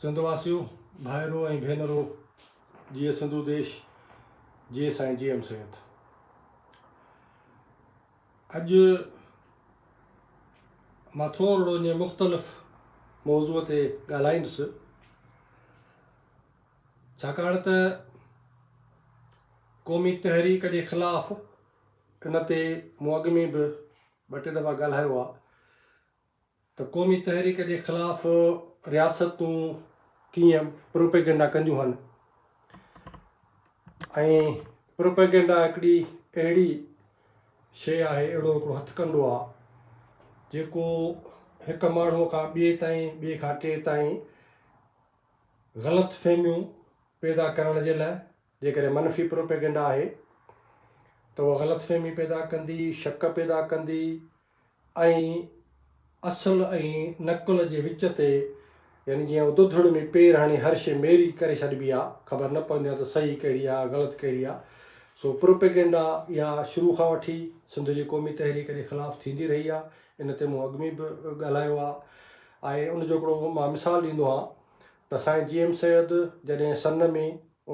سنڌ واسيو، ڀائرو ۽ ڀينرو، جيئي سنڌو ديش، جيئي سائين جي ايم سيد. اڄ مان ٿورڙو انهي مختلف موضوع تي ڳالهائيندس، ڇاڪاڻ ته قومي تحريڪ جي خلاف ان تي مون اڳ ۾ به ٻه ٽي دفعا ڳالهايو آهي ته قومي تحريڪ جي خلاف رياستون ڪيئن پروپيگنڊا ڪنديون هن ۽ پروپيگنڊا هڪڙي اهڙي شيء آهي، اهڙو هڪڙو هٿڪنڊو آهي جيڪو هڪ ماڻهوء کان ٻئي تائين، ٻئي کان ٽئي تائين غلط فهميون پيدا ڪرڻ جي لاء جيڪڏهن منفي پروپيگنڊا آهي ته اها غلط فهمي پيدا ڪندي، شڪ پيدا ڪندي ۽ اصل ۽ نقل جي وچ تي يعني جيئن ڌڌڙ ۾ پير هڻي هر شيء ميري ڪري ڇڏبي آ، خبر نه پوندي آ ته صحيح ڪهڙي آ غلط ڪهڙي آ. سو پروپيگنڊا اها شروع کان وٺي سنڌ جي قومي تحريڪ جي خلاف ٿيندي رهي آ، ان تي مون اڳ ۾ به ڳالهايو آ ۽ ان جو هڪڙو مان مثال ڏيندو هان ته سائين جي ايم سيد جڏهن سن ۾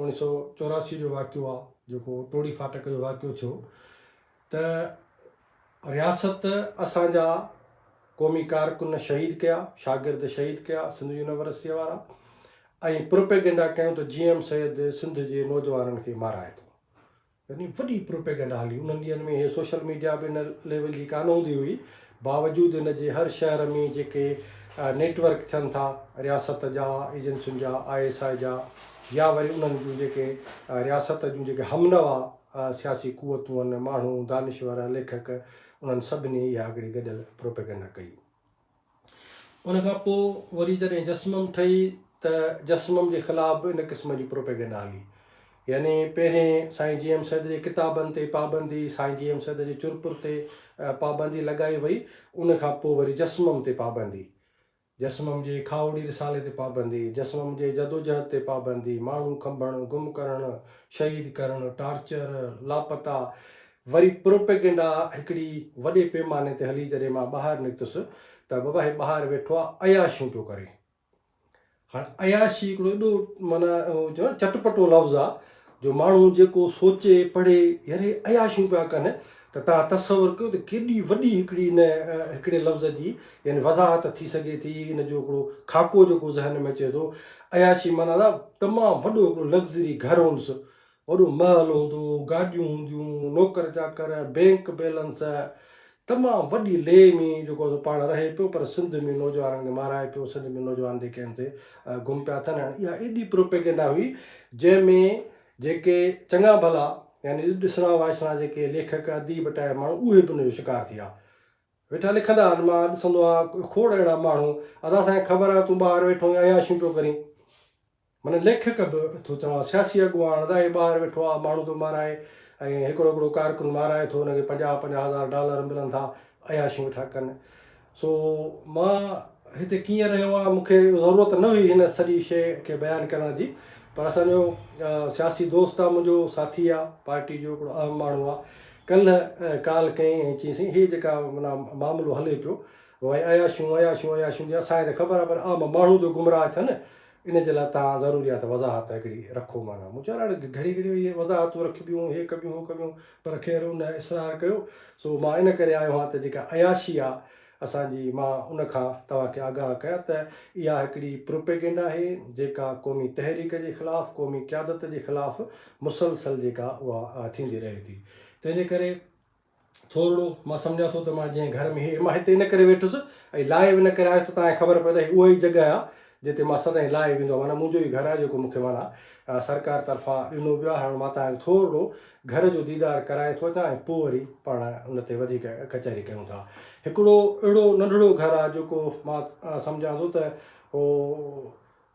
1984 جو واقعو آ جيڪو ٽوڙي ڦاٽڪ جو واقعو ٿيو ته رياست اسان جا قومي ڪارڪن شهيد ڪيا، شاگرد شهيد ڪيا سنڌ يونيورسٽيء وارا ۽ پروپيگنڊا ڪيون ته جي ايم سيد سنڌ جي نوجوانن کي مارائي ٿو. يعني وڏي پروپيگنڊا هلي. انهن ڏينهن ۾ هي سوشل ميڊيا به ان ليول جي ڪانه هوندي هئي. باوجود ان جي هر شهر ۾ جيڪي نيٽ ورڪ ٿين ٿا رياست جا، ايجنسين جا، I S I جا يا وري انهن جون جيڪي رياست جون جيڪي همنوا سياسي قوتون، ماڻهو، دانشور، ليکڪ انهن سڀني اها هڪڙي گڏيل پروپيگنڊا ڪئي. ان کان پوء وري جڏهن جسمم ٺهي ته جسمم جي خلاف به ان قسم جي پروپيگنڊا هلي. يعني پهرين سائين جي ايم سيد جي ڪتابن تي پابندي، سائين جي ايم سيد جي چرپر تي پابندي لڳائي وئي، ان کان پوء وري جسمم تي پابندي. جسمم جي کاهوڙي رسالي تي پابندي، جسمم جي جدوجهد تي پابندي، ماڻهو کنڀڻ، گم ڪرڻ، شهيد ڪرڻ، ٽارچر، لاپتا، وري پروپيگنڊا هڪڙي وڏي پيماني تي هلي جڏهن مان ٻاهر نڪتس ته بابا هي ٻاهر ويٺو آ عياشيون پيو ڪري. هاڻ عياشي هڪڙو ايڏو معنيٰ چئو نه چٽپٽو لفظ آ جو ماڻهو جيڪو سوچي پڙهي يار هي عياشيون پيا ڪن ته توهان تصور ڪيو ته ڪيڏي وڏي هڪڙي ان هڪڙي لفظ جي يعني وضاحت ٿي سگهي ٿي ان جو هڪڙو خاڪو جيڪو ذهن ۾ اچي ٿو عياشي معنيٰ ته تمام وڏو هڪڙو لگزري گهر هوندس وڏو محل هوندو، گاڏيون هونديون، نوڪر چاڪر، بينڪ بيلنس، تمام وڏي لي ۾ جيڪو سو پاڻ رهي پيو پر سنڌ ۾ نوجوانن کي مارائي پيو، سنڌ ۾ نوجوان جيڪي آهن سي گم پيا ٿين. هاڻي اها ايڏي پروپيگنڊا هئي جنهن ۾ جيڪي چڱا ڀلا يعني ڏسڻا وائسڻا جيڪي ليکڪ اديب ٽائپ ماڻهو اهي به ان جو شڪار ٿي ويا. ويٺا لکندا آهن مان ڏسندو آهيان کوڙ اهڙا ماڻهو ادا اسان کي خبر آهي تون ٻاهر ويٺو آهين عياشيون پيو ڪرين. معنيٰ ليکڪ به ٿو چوان سياسي اڳواڻ ادا هي ٻاهر ويٺو آ ماڻهو ٿو مارائي ۽ هڪڙو هڪڙو ڪارڪن مارائي ٿو ان کي پنجاهه پنجاهه هزار ڊالر ملن ٿا عياشيون ويٺا ڪن سو مان هتي ڪيئن رهيو آهيان مون کي ضرورت نه هئي هن سڄي شيء کي بيان ڪرڻ جي پر اسان جو سياسي دوست آ منهنجو ساٿي آ پارٽي جو هڪڙو اهم ماڻهو آ ڪلهه ڪال ڪيائين ۽ چيائين سائين هي جيڪا معنيٰ معاملو هلي پيو ڀائي عياشيون عياشيون عياشيون جي اسان کي ته خبر آ پر عام ماڻهو جو گمراهه ٿين ان جي لاء توهان ضروري آهي ته وضاحت هڪڙي رکو معنيٰ مون چيو يار هاڻي گهڙي گهڙي اهي وضاحتون رکبيون هي ڪبيون هو ڪبيون پر خير ان اصرار ڪيو سو مان ان ڪري آيو آهيان ته جيڪا عياشي آهي اسان جي مان ان کان توهان کي آگاهه ڪيان ته اها هڪڙي پروپيگنڊا آهي جيڪا قومي تحريڪ جي خلاف قومي قيادت جي خلاف مسلسل جيڪا اها ٿيندي رهي ٿي تنهن جي ڪري ٿورڙو مان سمجهان ٿو ته مان جنهن گهر ۾ هي مان هتي ان ڪري ويٺس ۽ لائيو ان ڪري آيس ته توهان کي خبر پوي ته هي اها ئي جڳهه آهي جتي مان سدائين لائيو ايندو آهيان معنيٰ منهنجو ئي گهر آهي جيڪو مون کي معنيٰ سرڪار طرفان ڏنو ويو آهي هاڻ مان توهان کي ٿورڙو گهر جو ديدار ڪرائي ٿو اچان ۽ پوء وري پاڻ ان تي وڌيڪ ڪچهري ڪيون ٿا هڪڙو اهڙو ننڍڙو گهر آهي جيڪو مان سمجهان ٿو ته هو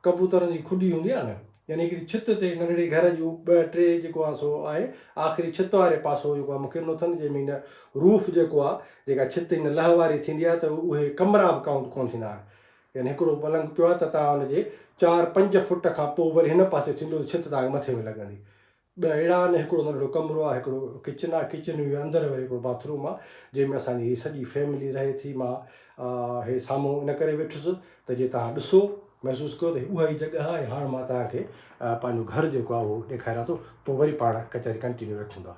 ڪبوترن جي کڏي هوندي آهي نه يعني هڪڙي ڇت تي ننڍڙي گهر جون ٻه ٽي جيڪو آهي سو آهي آخري ڇت واري پاسو جيڪو آهي مون کي ڏنو اٿن جنهن ۾ هن روف جيڪو آهي جيڪا ڇت هن لهه واري ٿيندي آهي ته اهي ڪمرا به ڪائونٽ ڪونه ٿيندا آهن يعني هڪڙو پلنگ پيو آهي ته توهان ان جي چار پنج فٽ کان پوء وري هن پاسي ٿيندو ته ڇت توهان کي مٿي ۾ لڳندي ٻه اهڙا آهن، هڪڙو ننڍڙو ڪمرو آهي، هڪڙو ڪچن آهي، ڪچن ۾ اندر وري هڪڙو باٿ روم آهي، جنهن ۾ اسان جي هي سڄي فيملي رهي ٿي. مان هي سامهون ان ڪري ويٺس ته جيئن توهان ڏسو محسوس ڪيو ته اها ئي جڳهه آهي. هاڻ مان توهان کي پنهنجو گهر جيڪو آهي اهو ڏيکاريان ٿو، پوء وري پاڻ ڪچهري ڪنٽينيو رکون ٿا.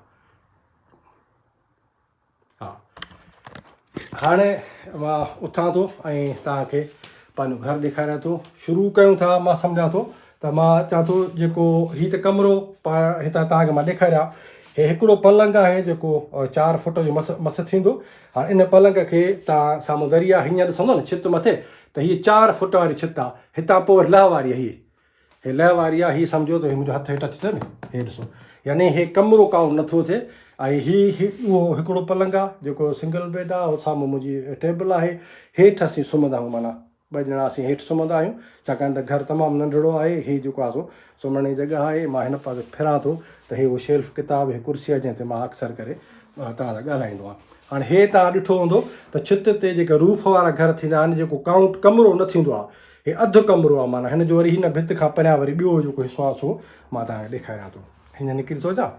ها هاڻي مان اٿان ٿو ۽ توهان کي پنهنجو گهر ڏيکاريان ٿو. شروع ڪيون ٿا. مان سمجهان ٿو ته مان چوان ٿو جيڪو هي ته ڪمرو پاڻ هتان توهان کي مان ڏيکاريان، هي هڪڙو پلنگ آهي جيڪو 4 فوٽ جو مس مس ٿيندو. هاڻي ان پلنگ کي توهان سامهون دري آهي، هيئن ڏسندو نه ڇت مٿي ته هيء 4 فوٽ واري ڇت آهي. هتان پوء وري لهه واري آهي. هي لهه واري آهي. هي سمجهو ته هي منهنجو هٿ هي ٽچ ٿيو نه، هي ڏسو، يعني هي ڪمرو ڪائونٽ نٿو ٿئي. ۽ هي اهو هڪڙو پلنگ آهي جيڪو سنگل بيڊ آهي. هو سامهون منهنجي ٽيبل آهي. هيٺ اسين سمهندا آهيون، معنيٰ ٻه ڄڻا اسين هيٺ سمهندا آهيون، ڇاڪاڻ ته گهر تمام ننڍڙو آهي. هي جيڪو آهي سو سمهڻ جي جڳهه آهي. مان هن پاسي ڦران ٿو ته هي اهو شيلف ڪتاب، هي ڪرسي آهي جنهن تي مان اڪثر ڪري توهان سان ڳالهائيندو آهيان. هاڻي هي توهان ڏٺو هوندو ته ڇت تي جيڪي روف وارا گهر ٿيندا آهن، جيڪو ڪائونٽ ڪمرو نه ٿيندو آهي، هي اڌ ڪمرو آهي. معنيٰ هن جو وري هن ڀت کان پريان وري ٻيو جيڪو حصو آهي سو مان توهان کي ڏيکاريان ٿو. هيئن نڪري ٿو اچان.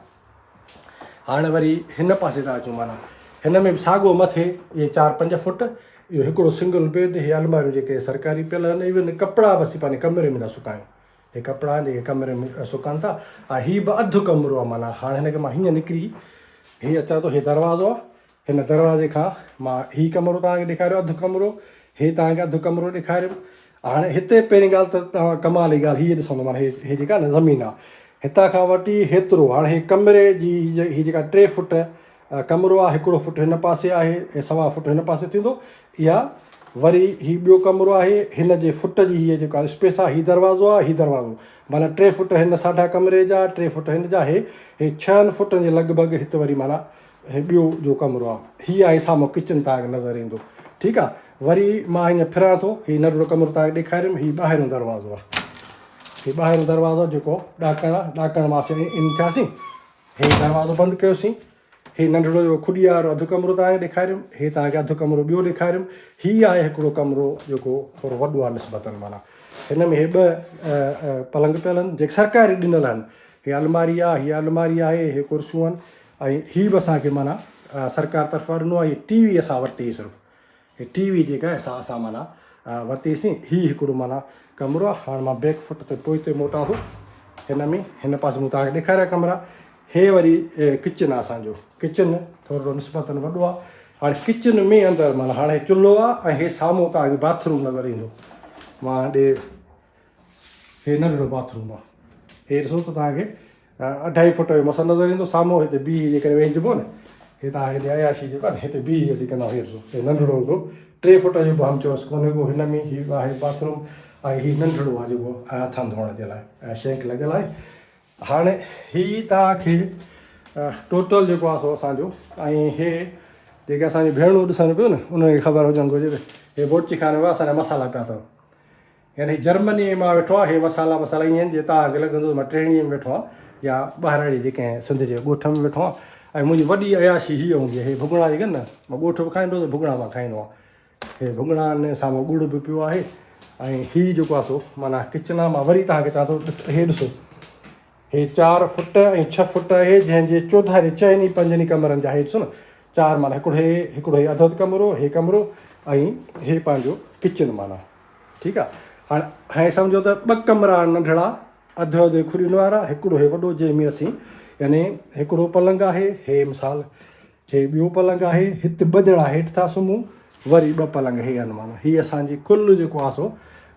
هاڻي وري هن پاسي ٿا اچون. معنيٰ هن ۾ به ساڳو مٿي اهي 4 5 فوٽ، اهو هڪڙو سنگل بيڊ، هي الماريون جيڪي سرڪاري پيل آهن، ايون ڪپڙا به اسين پنهنجي ڪمري ۾ ٿا سڪايون. هي ڪپڙا آهن جيڪي ڪمري ۾ سڪن ٿا. ۽ هي به اڌ ڪمرو آهي. معنيٰ هاڻي هن کي مان هيئن نڪري هي اچان ٿو. هي دروازو آهي. هن دروازي کان مان هي ڪمرو توهان کي ڏيکاريو، اڌ ڪمرو، هي توهان کي اڌ ڪمرو ڏيکاريم. هاڻي هتي پهرين ڳالهه ته توهان ڪمال جي ڳالهه هيء ڏسندو، معنيٰ هي هي جيڪا نه زمين آهي هتان کان وٺي هيترو، هاڻي هي ڪمري جي هي جيڪا 3 فوٽ ڪمرو آهي، هڪڙو فوٽ هن پاسي آهي ۽ سوا فوٽ هن پاسي ٿيندو. اها وري هي ٻيو ڪمرو آهي، هن جي فوٽ جي هيء جيڪا اسپيس آهي، هي دروازو آهي، هي دروازو معنيٰ 3 فوٽ هن ساڍا ڪمري جا، 3 فوٽ هن جا، هي هي 6 فوٽن جي لڳ ڀڳ. هت وري معنيٰ هي ٻيو جو ڪمرو آ. هي آهي سامهون ڪچن توهان کي نظر ايندو. ٺيڪ آ. وري مان هيئن ڦران ٿو. هي ننڍڙو ڪمرو توهان کي ڏيکاريم. هي ٻاهريون دروازو آ. هي ٻاهريون دروازو آ جيڪو ڏاڪڻ آ. ڏاڪڻ مان اسين ان ٿياسين. هي دروازو بند ڪيوسين. هي ننڍڙو جو کڏي وارو اڌ ڪمرو توهان کي ڏيکاريم. هي توهان کي اڌ ڪمرو ٻيو ڏيکاريم. هي آهي هڪڙو ڪمرو جيڪو ٿورو وڏو آ نسبتن معنيٰ هن ۾ هي ٻه پلنگ پيل آهن جيڪي سرڪاري ڏنل آهن. هي الماري آ، هي الماري آهي، هي ڪرسيون آهن. ۽ هي به اسان کي معنيٰ سرڪار طرفان ڏنو آهي. هي ٽي وي اسان ورتي هئي، صرف هي ٽي وي جيڪا آهي سا اسان معنيٰ ورتي هئي سين. هي هڪڙو معنيٰ ڪمرو آهي. هاڻ مان بيڪ فٽ تي پوئتي موٽان ٿو. هن ۾ هن پاسي مون توهان کي ڏيکاريا ڪمرا. هي وري ڪچن آهي اسان جو. ڪچن ٿورڙو نسبتن وڏو آهي. هاڻي ڪچن ۾ اندر معنيٰ هاڻي هي چلهو آهي ۽ هي سامهون توهان کي باٿ روم نظر ايندو. مان ڏي هي ننڍڙو باٿ روم آهي. هي ڏسو ته توهان کي اڍائي فوٽ جو مس نظر ايندو سامهون. هتي بيهي جيڪڏهن ويهجبو نه، هي توهان کي هتي عياشي جيڪو آهي نه هتي بيهي اسين ڪندا آهيون. هي ڏسو هي ننڍڙو هوندو، 3 فوٽ جو به هم چورس ڪونهي ڪو. هن ۾ هي آهي باٿ روم ۽ هي ننڍڙو آهي جيڪو هٿن ڌوئڻ جي لاء شينڪ لڳل آهي. هاڻي هي توهان کي ٽوٽل جيڪو آهي سو اسان جو، ۽ هي جيڪي اسان جون ڀيڻون ڏسن پيون نه انهن کي خبر هجڻ گهرجي ته هي بورچي خاني ۾ اسان جا مصالحا پيا اٿو. يعني جرمنيء ۾ مان ويٺو آهيان، هي مصالحا بصالحا ائين آهن جيئن توهان کي لڳندو ته مان ٽيهڻيء ۾ ويٺو آهيان يا ٻهراڙيء جي ڪنهن سنڌ جي ڳوٺ ۾ ويٺو آهيان. ۽ منهنجي وڏي عياشي هيء هوندي آهي، هي ڀڳڙا جيڪي آهن نه، مان ڳوٺ به کائيندو هوس ته ڀڳڙا مان کائيندو آهيان. هي ڀڳڙا آهن، سامهون ڳڙ به پيو آهي ۽ هي جيڪو آهي سو معنيٰ ڪچن آهي. مان وري توهان کي چوان ٿو، ڏس هي ڏسو، هي 4 فوٽ ۽ 6 فوٽ آهي، جنهن جي چوڌاري چئن ئي پنجن ئي ڪمرن جا هي ڏسو نه چار، معنيٰ هڪڙو هي، هڪڙو هي اڌ اڌ ڪمرو، هي ڪمرو ۽ هي پنهنجو ڪچن معنيٰ ٺيڪ آ. هاڻ هي سمجهو ته ٻه ڪمرا ننڍڙا اڌ اڌ کڏين وارا، هڪڙو هي وڏو جنهن ۾ اسين يعني هڪڙو پلنگ آهي، هي مثال هي ٻيو پلنگ آهي، هت ٻه ڄڻا هيٺ ٿا سمهون، وري ٻه پلنگ هي آهن. معنيٰ هي اسان جي ڪل جيڪو آ سو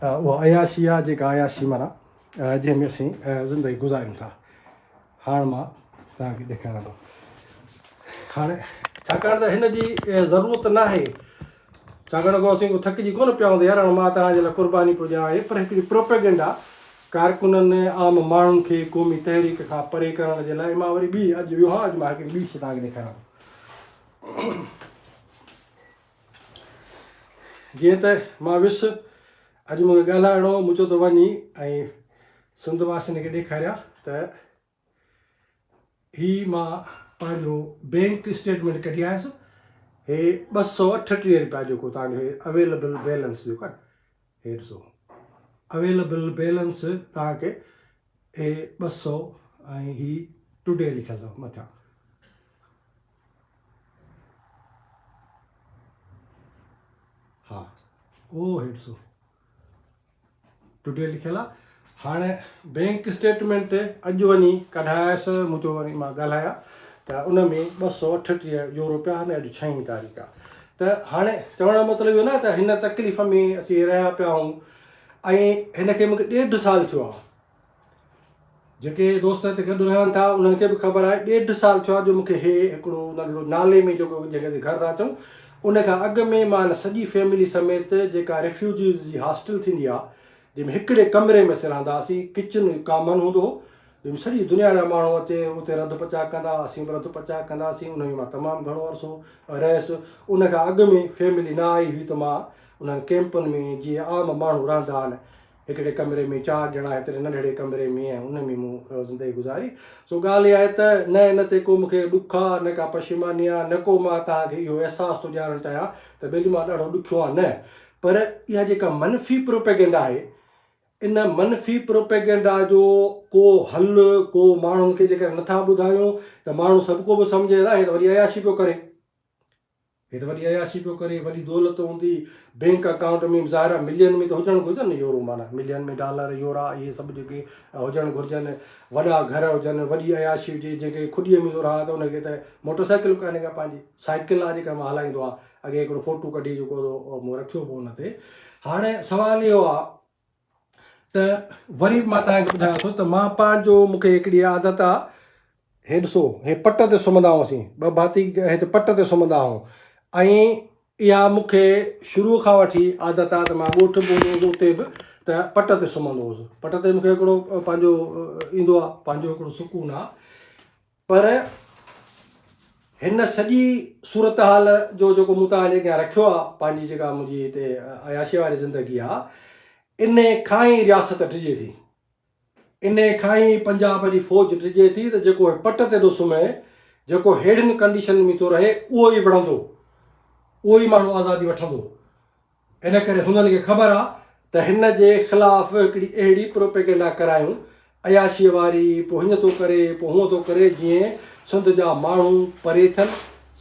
اها عياشي آ، جيڪا عياشي معنيٰ جنهن ۾ اسين زندگي گذاريون ٿا. هاڻ مان توهان کي ڏيکاريان ٿو. هاڻي ڇاڪاڻ ته هن جي ضرورت ناهي، ڇاڪاڻ ڪو اسين ڪو ٿڪجي ڪونه پيا هوندي يار، هاڻي مان توهان جي لاء قرباني پيو ڏيان آهي، پر هڪڙي پروپيگنڊا ڪارڪنن عام ماڻهن کي قومي تحريڪ کان پري ڪرڻ جي لاء مان وري ٻي اڄ ويو هان. اڄ مان هڪڙي ٻي شي توهان کي ڏيکاريان ٿو. جيئن ته مان ويس اڄ مون کي ڳالهائڻو هو، مون چيو ته وڃي ۽ سنڌ واسين کي ڏيکاريان ته هي مان پنهنجو بينڪ اسٽيٽمينٽ ڪڍي آيس. هي 238 روپيا جيڪو توهان جو هي اويليبل بيلنس جيڪو آهي، هي ڏسو اويليبل بيلنس توهان کي هي 200 ۽ هي ٽوڊي لکيل اٿو مٿان. ها او هي ڏسو ٽوڊي لکيل آ. هاڻي بينڪ اسٽيٽمينٽ اڄ وڃي ڪڍايس، مون چيو وري مان ڳالهايان ته ان ۾ 238 يورو پيا آهن، اڄ ڇهين تاريخ آ. ته هاڻي چوڻ جو مطلب اهو نه ته هن تڪليف ۾ اسين رهيا پيا آهيون ۽ هن کي مونکي ڏيڍ سال ٿيو آ. جيڪي دوست هتي گڏ رهن ٿا انهن کي به خبر آهي ڏيڍ سال ٿيو آهي جو مونکي هي هڪڙو ننڍڙو نالي ۾ جيڪو جنهن کي گهر ٿا چئون ان کان اڳ ۾ مان سڄي فيملي سميت جيڪا ريفيوجيز جي هاسٽل ٿيندي آهي جنهن ۾ هڪڙي ڪمري ۾ اسين رهندا هئاسين ڪچن ڪامن هوندو هو جنهن ۾ سڄي دنيا جا ماڻهو اچي اتي رڌ پچاء ڪندا اسين به رڌ پچاء ڪندا هئاسين ان ۾ مان تمام گهڻو عرصو رهيس ان کان اڳ ۾ فيملي نه آئي هئي ته مان انهن ڪيمپن ۾ جيئن عام ماڻهو رهندا آهن هڪڙي ڪمري ۾ چار ڄڻا هيتري ننڍڙي ڪمري ۾ ۽ ان ۾ مون زندگي گذاري. سو ڳالهه اها آهي ته نه ان تي ڪو مون کي ڏک آ، نه ڪا پشيماني آ، نه ڪو مان توهان کي اهو احساس ٿو ڏيارڻ چاهيان ته ٻيلي مان ڏاڍو ڏکيو آهيان، نه پر اها جيڪا منفي پروپيگنڊا آهي، ان منفي پروپيگنڊا جو ڪو حل ڪو ماڻهن کي جيڪڏهن نٿا ٻڌايون ته ماڻهو سڀڪو به سمجهي ته هي ته وڏي عياشي پيو ڪري. هي ته وڏي عياشي پيو ڪري، وڏي دولت هوندي، بينڪ اڪائونٽ ۾ به ظاهر آهي ملين ۾ ته هجڻ گهرجن نه يورو معنيٰ ملين ۾ ڊالر، يورا اهي سڀ جيڪي هجڻ گهرجن، وڏا گهر هجن، وڏي عياشي هجي، جنهن کي کڏيء ۾ ٿو رهان ته ان کي ته موٽر سائيڪل به ڪانهي ڪا پنهنجي، سائيڪل آهي جيڪا مان هلائيندو آهيان، اڳي هڪڙو فوٽو ڪڍي جيڪو مون رکيو به ان تي. هاڻي سوال اهو آهي ته وري به مان توهان کي ٻڌايان ٿو ته مان پنهنجو مون کي هڪڙي عادت آ هي ڏسو هي پٽ تي سمهندا هئاسين ٻه ڀاتي هتي پٽ تي سمهندا هئون ۽ اها مون کي شروع کان وٺي عادت آ ته مان ڳوٺ به هوندو هوس اتي به ته پٽ تي سمهندو هوس پٽ تي مون کي هڪڙو پنهنجو ايندو آ پنهنجو هڪڙو سڪون آ پر هن سڄي صورتحال جو جيڪو مون توهان جي اڳيان رکيو آهي، پنهنجي جيڪا منهنجي هتي عياشيء واري زندگي آهي، انهي کان ئي رياست ڊڄي ٿي. انهي کان ئي پنجاب جي فوج ڊڄي ٿي ته جيڪو هي پٽ تي ٿو سمهي، جيڪو ههڙين ڪنڊيشنن ۾ ٿو رهي، اهو ئي وڙهندو، اهو ئي ماڻهو آزادي وٺندو. ان ڪري هنن کي خبر آ ته هن جي خلاف هڪڙي اهڙي پروپيگنڊا ڪرايون عياشيء واري، پوء هيئن ٿو ڪري، پوء هونء ٿو ڪري، جيئن سنڌ جا ماڻهو پري ٿين،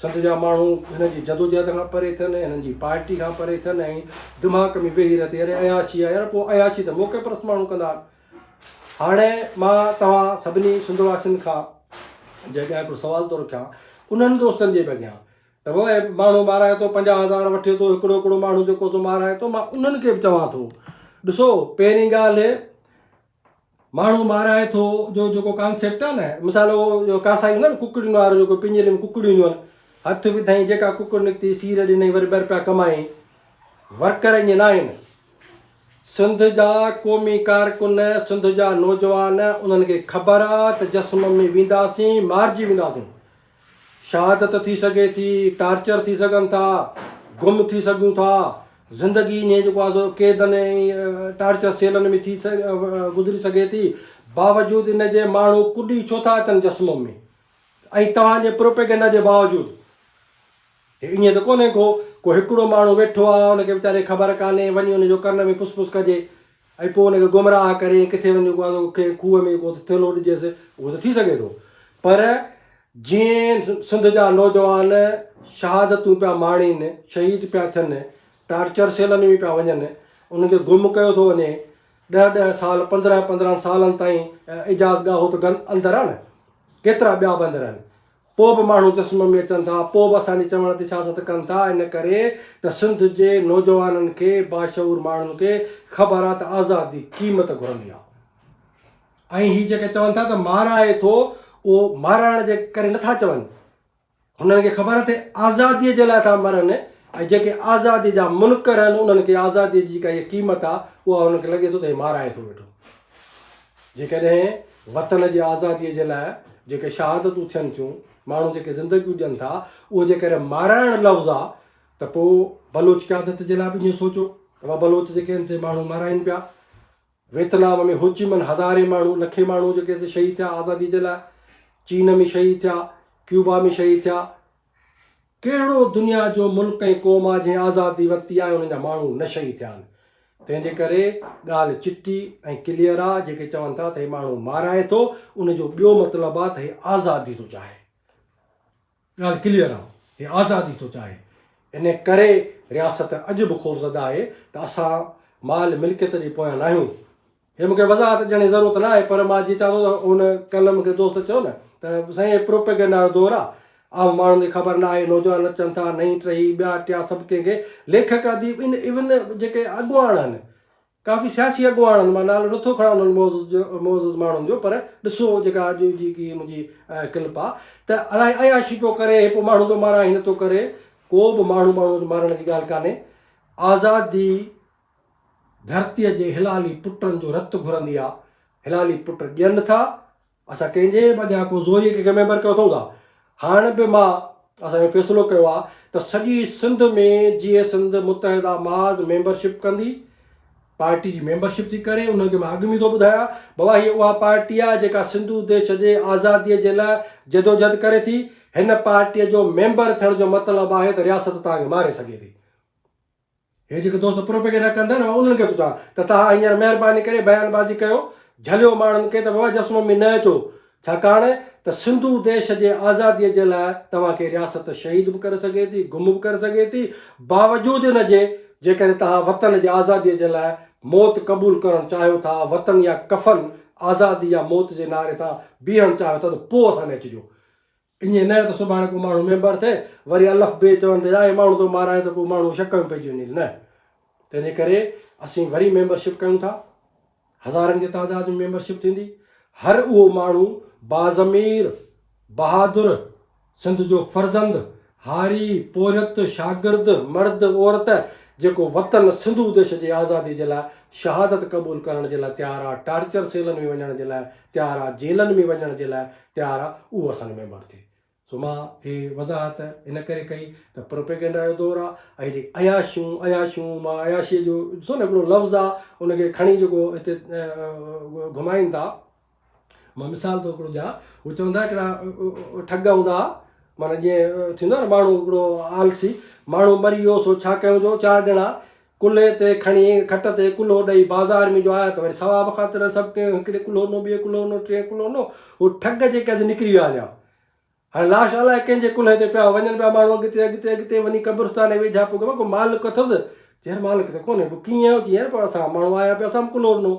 سنڌ جا ماڻهو هنن جي جدوجهد کان پري ٿين، هنن جي پارٽي کان پري ٿين ۽ دماغ ۾ ويهي رهي ته يار عياشي آ يار، پوء عياشي ته موقعي پرست ماڻهو ڪندا آهن. هاڻي مان توهان سڀني سنڌ واسين کان جي اڳيان هڪڙو سوال ٿو رکيان، انهن دوستن جي به اڳيان ته بابا هي ماڻهو مارائي ٿو 50,000 وٺي ٿو هڪڙو هڪڙو ماڻهو جيڪو سو مارائي ٿو مان انهن کي به چوان ٿو ڏسو پهرين ڳالهه ماڻهو مارائي ٿو جو جيڪو ڪانسيپٽ آهي نه مثال اهو جو ڪاسائي هوندا نه ڪڪڙين وارو جيڪو پڃري ۾ ڪڪڙيون هونديون آهن هٿ وڌائين جيڪا ڪڪڙ نڪتي سير ڏنئي وري ٻه رپيا ڪمائين ورڪر ائين نه آهن سنڌ جا قومي ڪارڪن سنڌ جا نوجوان انهن کي خبر آ ته جسم ۾ وينداسين مارجي وينداسين شهادت ٿي سگهي ٿي، ٽارچر ٿي سگهن ٿا، گم ٿي سگهون ٿا، زندگي انهي جيڪو آهي سو قيدن ۽ ٽارچر سيلن ۾ ٿي گذري سگهي ٿي، باوجود ان جي ماڻهو ڪڏي ڇو ٿا اچن جسمم ۾ ۽ توهان جي پروپيگنڊا جي باوجود. هي ائين ته ڪونهي ڪو ڪو هڪڙو ماڻهو ويٺو آهي ان کي ويچاري کي خبر ڪانهي وڃي ان جو ڪن ۾ پس پس ڪجي ۽ پوء ان کي گمراهه ڪري ۽ ڪٿي وڃي ڪو ڪنهن کوهه ۾ ڪو ٿيلهو ڏجيس اهو ته ٿي سگهي ٿو پر جيئن سنڌ جا نوجوان شهادتون پيا ماڻين شهيد پيا ٿين ٽارچر سيلن ۾ پيا وڃن انهن کي گم ڪيو ٿو وڃي ڏهه ڏهه سال 15 15 سالن تائين اعجاز ڳاهو ته اندر آهي نه ڪيترا ٻيا به اندر آهن پوء به ماڻهو چشم ۾ اچن ٿا، پوء به اسان جي چوڻ تي سياست ڪن ٿا، ان ڪري ته سنڌ جي نوجوانن کي، باشعور ماڻهن کي خبر آ ته آزادي قيمت گهرندي آ ۽ هي جيڪي چون ٿا ته مارائي ٿو، اهو مارائڻ جي ڪري نٿا چون، هنن کي خبر آ ته آزادي جي لاء ٿا مرن ۽ جيڪي آزادي جا منڪر آهن انهن کي آزادي جي جيڪا هيء قيمت آ اها هنن کي لڳي ٿو ته هي مارائي ٿو ويٺو. جيڪڏهن وطن جي آزاديء جي لاء جيڪي شهادتون ٿين ٿيون، ماڻهو جيڪي زندگيون ڏين ٿا، اهو جيڪڏهن مارائڻ لفظ آ ته پوء بلوچ قيادت جي لاء به ائين سوچو ته بابا بلوچ جيڪي آهن سي ماڻهو مارائين پيا. ويتنام ۾ هوچيمن هزارين ماڻهو، لکين ماڻهو جيڪي سي شهيد ٿيا آزاديء جي لاء، چين ۾ شهيد ٿيا، ڪيوبا ۾ شهيد ٿيا. ڪهڙو دنيا جو ملڪ ۽ قوم آ جنهن آزادي ورتي آهي انهن جا ماڻهو نه شهيد ٿيا آهن تنهن جي ڪري ڳالهه چٽي ۽ ڪليئر آ جيڪي چون ٿا ته هي ماڻهو مارائي ٿو ان جو ٻيو مطلب آ ته هي آزادي ٿو چاهي ڳالهه ڪليئر آ هي آزادي ٿو چاهي ان ڪري رياست اڄ به خوفزده آهي ته اسان مال ملڪيت جي پويان ناهيون. هي مون کي وضاحت ڏيڻ جي ضرورت نه آهي پر مان جيئن چوان ٿو ته هن ڪلهه مون کي دوست چيو نه ته سائين هي پروپيگنڊا جو دور آ عام ماڻهن کي خبر نه آهي نوجوان اچن ٿا نئين ٽهي ٻيا ٽيا سڀ ڪنهن کي ليکڪ اديب ان ايون جيڪي اڳواڻ آهن ڪافي سياسي اڳواڻ آهن مان نالو نٿو کڻان انهن معزز جو معزز ماڻهن جو پر ڏسو جيڪا اڄ جي ڪي منهنجي ڪلپ آ ته الائي عياشي پيو ڪري هي پيو ماڻهو ٿو مارائي هي نٿو ڪري ڪو به ماڻهو ماڻهو مارڻ جي ڳالهه ڪانهي آزادي ڌرتيء جي هلالي پٽن جو رت گهرندي آ، هلالي پٽ ڏين ٿا، اسان ڪنهن جي به اڳيان ڪو زوريء ڪنهن کي ميمبر ڪيو اٿئون ڇا؟ هاڻ به مان اسان اهو فيصلو ڪيو آ ته سڄي سنڌ ۾ جيئي سنڌ متحده محاذ ميمبرشپ ڪندي، پارٽي جي ميمبرشپ ٿي ڪري، انهن کي مان اڳ ۾ ٿو ٻڌايان، بابا هيء اها پارٽي آ جيڪا سنڌو ديش جي آزاديء جي لاء جدوجھد ڪري ٿي، هن پارٽيء جو ميمبر ٿيڻ جو مطلب آهي ته رياست توهان کي ماري سگهي ٿي. هي جيڪي دوست پروپيگنڊا ڪن ٿا نه مان انهن کي ٿو چوان ته توهان هينئر مهرباني ڪري بيان بازي ڪيو جهليو ماڻهن کي ته بابا جسم ۾ نه اچو ڇاڪاڻ ته سنڌو ديش جي آزادي جي لاء توهان کي رياست شهيد به ڪري سگهي ٿي گم به ڪري سگهي ٿي باوجود ان جي جيڪڏهن توهان وطن جي آزادي جي لاء موت قبول ڪرڻ چاهيو ٿا وطن يا ڪفن آزادي يا موت جي نعري سان بيهڻ چاهيو ٿا ته پوء اسان ڏي اچجو ائين نه ته سڀاڻي ڪو ماڻهو ميمبر ٿئي وري الف بي چون ته يا هي ماڻهو ٿو مارائي ته پوء ماڻهو شڪ ۾ پئجي وڃي نه تنهنجي ڪري اسين وري ميمبرشپ ڪيون ٿا هزارن جي تعداد ۾ ميمبرشپ ٿيندي هر اهو ماڻهو باضمير بهادر سنڌ جو فرزند هاري پورهيت شاگرد مرد عورت جيڪو وطن سنڌو ديش جي آزادي جي لاء شهادت قبول ڪرڻ جي لاء تيار آ ٽارچر سيلن ۾ وڃڻ جي لاء تيار آ جيلن ۾ وڃڻ جي لاء تيار آ اهو اسان جو ميمبر ٿئي. سو مان هي وضاحت ان ڪري ڪئي ته پروپيگنڊا جو دور آ ۽ جيڪي عياشيون عياشيون مان عياشيء جو ڏسو نه هڪڙو لفظ آ ان کي کڻي جيڪو هتي گهمائين ٿا مان مثال ٿو هڪڙو ڏيان هو چوندا هڪڙا ٺڳ هوندا ها معنيٰ جيئن ٿيندو آ نه ماڻهو هڪڙو آلسي ماڻهو مري ويو سو ڇا ڪيون جو چار ڄڻا ڪلهي تي کڻي کٽ تي ڪلهو ڏئي بازار ۾ جو آيا ته وري ثواب خاطر سڀ ڪنهن هڪڙي ڪلهو ڏنو ٻئي ڪلهو ڏنو ٽئين ڪلهو ڏنو هو ٺڳ جيڪي اڄ نڪري ويا هليا هاڻي لاش الائي ڪنهن جي ڪلهي تي پيا وڃن پيا ماڻهو اڳتي اڳتي اڳتي وڃي قبرستان جي ويجها پڳا ڪو مالڪ اٿس چي يار مالڪ ته ڪونهي پوء ڪيئن آيو چي يار پوء اسان ماڻهو آيا پيا اسان به ڪلهو ڏنو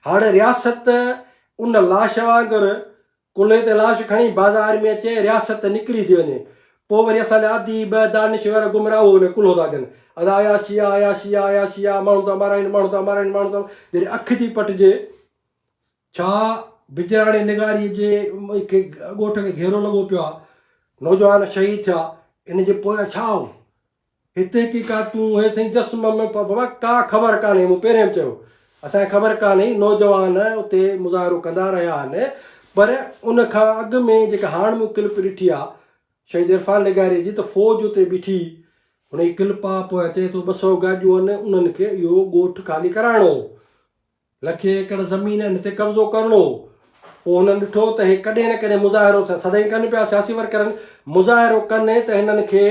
هاڻي رياست ان لاش وانگر ڪلهي تي لاش کڻي بازار ۾ اچي رياست نڪري ٿي وڃي. پوء وري اسان جا اديب، دانشور، گمراهه اهو ان ڪلهو ٿا ڏين. ادا عياشي آ، عياشي آ، عياشي آ، ماڻهو ٿا مارائين، ماڻهو ٿا مارائين، ماڻهو ٿا جڏهن اک ٿي پٽجي. ڇا بجراڻي لغاريء جي کي ڳوٺ کي گهيرو لڳو پيو آ، نوجوان شهيد ٿيا، ان جي پويان ڇا هو؟ هتي ڪي ڪا تون هي سائين جس م م بابا ڪا خبر ڪانهي مون پهرين به چيو اسان کي خبر ڪانهي نوجوان اتي مظاهرو ڪندا رهيا آهن پر ان کان اڳ ۾ جيڪا هاڻ مون ڪلپ ڏٺي آ شهيد عرفان لغاري جي ته فوج اتي بيٺي هن جي ڪلپ آ پوء چئي ٿو 200 گاڏيون آهن انهن کي اهو ڳوٺ خالي ڪرائڻو هو لکين ايڪڙ زمين ان تي قبضو ڪرڻو هو. پوء هنن ڏٺو ته هي ڪڏهن نه ڪڏهن مظاهرو سدائين ڪن پيا سياسي ورڪرن مظاهرو ڪن ته هنن کي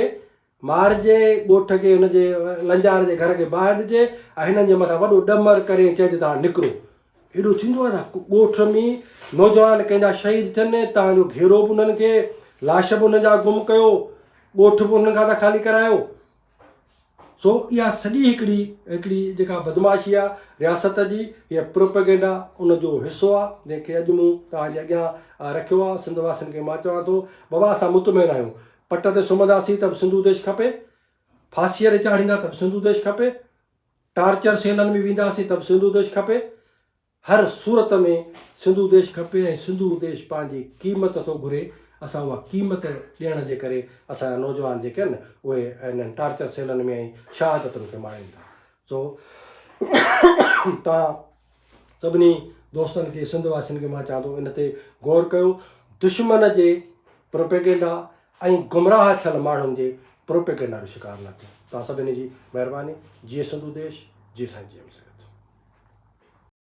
مارجي، ڳوٺ کي هن جي لنجار جي گهر کي باهه ڏجي ۽ هنن جي مٿان وڏو ڏمر ڪري ۽ چئجي ته هاڻ نڪرو. ايڏو ٿيندو آهي ڇا؟ ڳوٺ ۾ نوجوان ڪنهن جا شهيد ٿين، تان جو گهيرو به انهن کي، لاش به انهن جا گم ڪيو، ڳوٺ به انهن کان ٿا خالي ڪرايو. سو اها سڄي هڪڙي هڪڙي جيڪا بدمعاشي آ رياست جي هيء پروپيگنڊا ان جو حصو آ جنهن کي اڄ مون توهان جي اڳيان رکيو آ سنڌ واسين کي مان چوان ٿو بابا اسان مطمئن آهيون پٽ تي سمهنداسين ته به سنڌو ديش کپي ڦاسيء تي چاڙهيندا ته به سنڌو ديش کپي ٽارچر سيلن ۾ وينداسين ته به سنڌو ديش کپي هر صورت ۾ سنڌو ديش کپي ۽ سنڌو ديش پنهنجي قيمت ٿو گهري، اسان اها قيمت ڏيڻ جي ڪري اسان جا نوجوان جيڪي آهن اهي انهن ٽارچر سيلن ۾ ۽ شهادتن کي ماڻين ٿا. سو توهان سڀني دوستن کي سنڌ واسين کي مان چوان ٿو ان تي غور ڪيو دشمن جي پروپيگنڊا ۽ گمراهه ٿيل ماڻهن جي پروپيگنڊا جو شڪار نه ٿيو. توهان سڀني جي مهرباني. جيئي سنڌو ديش، جيئي سائين جي ايم سيد.